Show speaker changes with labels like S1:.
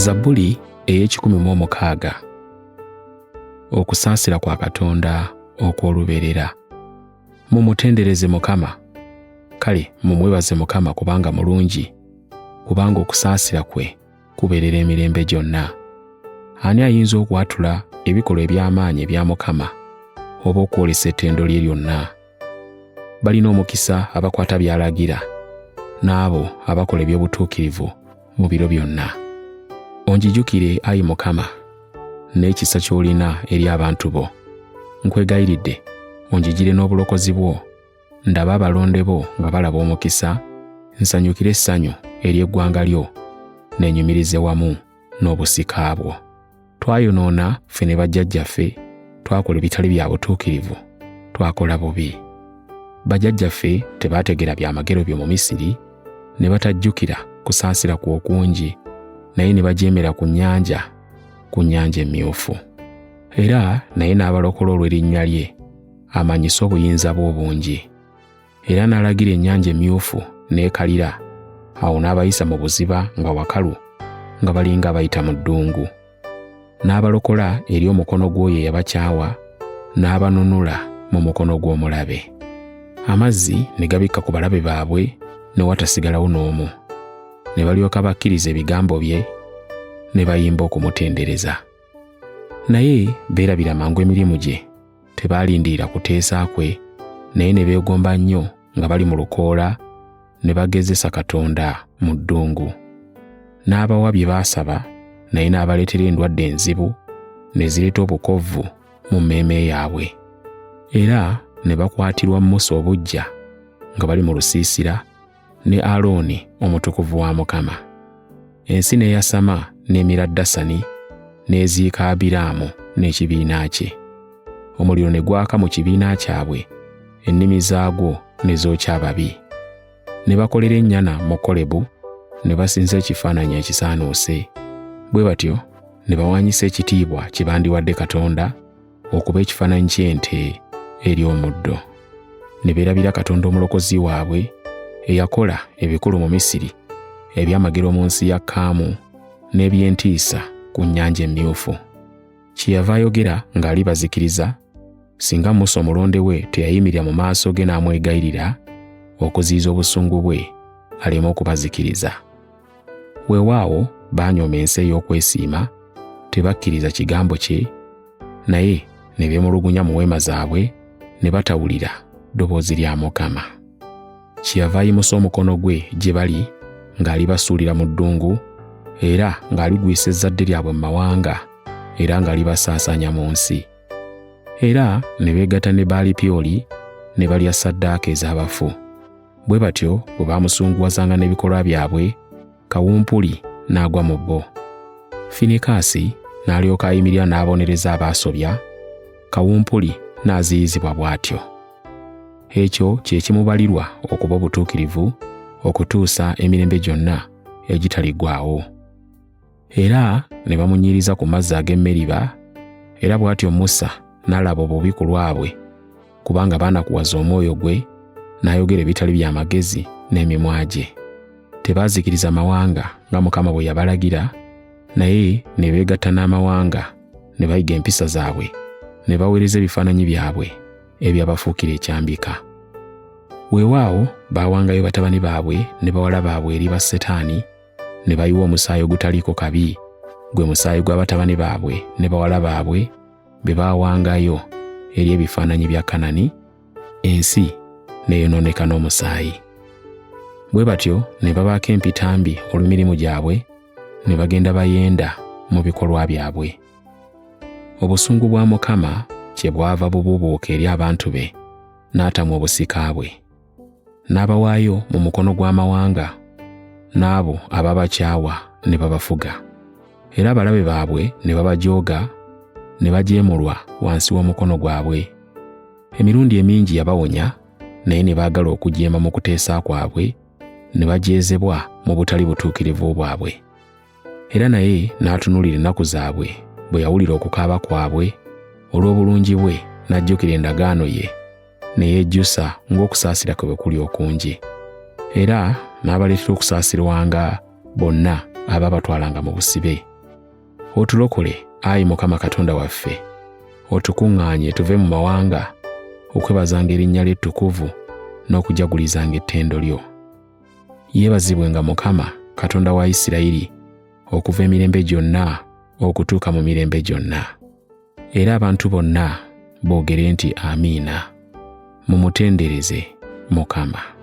S1: Zabbuli ey'ekikumi mu omukaaga. Okusaasira kwa Katonda okw'olubeerera. Mumutendereze Mukama. Kale mumwebaze Mukama kubanga mulungi, kubanga okusaasira kwe kubeerera emirembe gyonna. Ani ayinza okwatula ebikolwa eby'amaanyi ebya Mukama oba okwolesa ettendo lye lyonna? Balina omukisa abakwata by'alagira, n'abo abakola eby'obutuukirivu mu biro byonna. Onjijukire, ayi Mukama, n'ekisa ky'olina eri abantu bo. Nkwegayiridde onjijire n'obulokozi bwo, ndabe abalonde bo nga balaba omukisa, nsanyukire essanyu ery'eggwanga lyo, neenyumirize wamu n'obusika bwo. Twayonoona ffe ne bajjajjaffe, twakola ebitali bya butuukirivu, twakola bubi. Bajjajjaffe tebaategeera byamagero byo mu Misiri, ne batajjukira kusaasira kwo okungi, naye ne bajeemera ku nnyanja, ku Nnyanja Emmyufu. Era naye n'abalokola olw'erinnya lye, amanyise obuyinza bwe obungi. Era n'alagira Ennyanja Emmyufu n'ekalira, awo n'abayisa mu buziba nga wakalu, nga balinga abayita mu ddungu. N'abalokola eri omukono gw'oyo eyabakyawa, n'abanunula mu mukono gw'omulabe. Amazzi ne gabikka ku balabe baabwe, ne watasigalawo n'omu. Ne balyoka bakkiriza ebigambo bye, ne bayimba okumutendereza. Naye beerabira mangu emirimu gye, tebaalindirira kuteesa kwe, naye ne beegomba nnyo nga bali mu lukoola, ne bagezesa Katonda mu ddungu. N'abawa bye baasaba, naye n'abaleetera endwadde enzibu, ne zireeta obukovvu mu mmeeme yaabwe. Era ne bakwatirwa Musa obuggya nga bali mu lusiisira, ne Alooni omutukuvu wa Mukama. Ensi n'eyasama n'emira Dasani, n'eziika Abiraamu n'ekibiina kye. Omuliro ne gwaka mu kibiina kyabwe, ennimi zaagwo ne zookya ababi. Ne bakolera ennyana mu Kolebu, ne basinza ekifaananyi ekisaanuuse. Bwe batyo ne bawaanyisa ekitiibwa kye bandiwadde Katonda okuba ekifaananyi ky'ente eri omuddo. Ne beerabira Katonda Omulokozi waabwe, eyakola ebikulu mu Misiri, ebyamagero mu nsi ya Kaamu, n'eby'entiisa ku Nnyanja Emmyufu. Kyeyava ayogera ng'alibazikiriza, singa Musa omulonde we teyayimirira mu maaso ge n'amwegayirira okuziyiza obusungu bwe aleme okubazikiriza. Weewaawo baanyooma ensi ey'okwesiima, tebakkiriza kigambo kye, naye ne beemulugunya mu weema zaabwe ne batawulira ddoboozi lya Mukama. Kyeyava ayimusa omukono gwe gye bali ng'alibasuulira mu ddungu, era ng'aligwisa ezzadde lyabwe mu mawanga, era ng'alibasaasaanya mu nsi. Era ne beegatta ne Baali-Pyoli ne balya ssaddaaka ez'abafu. Bwe batyo bwe baamusunguwazanga n'ebikolwa byabwe, kawumpuli n'agwa mu bo. Finekaasi n'alyoka ayimirira n'abonereza abaasobya, kawumpuli n'aziyizibwa bw'atyo. Ekyo kye kimubalirwa okuba obutuukirivu okutuusa emirembe gyonna egitaliggwaawo. Era ne bamunyiriza ku mazzi ag'e Meriba, era bw'atyo Musa n'alaba obubi ku lwabwe, kubanga baanakuwaza omwoyo gwe, n'ayogera ebitali bya magezi n'emimwa gye. Tebaazikiriza mawanga nga Mukama bwe yabalagira, naye ne beegatta n'amawanga ne bayiga empisa zaabwe, ne baweereza ebifaananyi byabwe ebyabafuukira ekyambika. Weewaawo baawangayo batabani baabwe ne bawala baabwe eri basetaani, ne bayiwa omusaayi ogutaliiko kabi, gwe musaayi gwa batabani baabwe ne bawala baabwe be baawangayo eri ebifaananyi bya Kanani, ensi n'eyonooneka n'omusaayi. Bwe batyo ne babaako empitambi olw'emirimu gyabwe, ne bagenda bayenda mu bikolwa byabwe. Obusungu bwa Mukama kyebwava bubuubuuka eri abantu be, n'atamwa obusika bwe. N'abawaayo mu mukono gw'amawanga, n'abo ababakyawa ne babafuga. Era abalabe baabwe ne babajooga, ne bajeemulwa wansi w'omukono gwabwe. Emirundi emingi yabawonya, naye ne baagala okujeema mu kuteesa kwabwe, ne bajeezebwa mu butali butuukirivu bwabwe. Era naye n'atunuulira ennaku zaabwe bwe yawulira okukaaba kwabwe, olw'obulungi bwe n'ajjukira endagaano ye, ne yejjusa ng'okusaasira kwe bwe kuli okungi. Era n'abaleetera okusaasirwanga bonna abaabatwalanga mu busibe. Otulokole, ayi Mukama Katonda waffe, otukuŋŋaanye tuve mu mawanga okwebazanga erinnya lyo ettukuvu n'okujagulizanga ettendo lyo. Yeebazibwenga Mukama Katonda wa Isirayiri okuva emirembe gyonna okutuuka mu mirembe gyonna. Era abantu bonna boogere nti Amiina. Mumutendereze Mukama.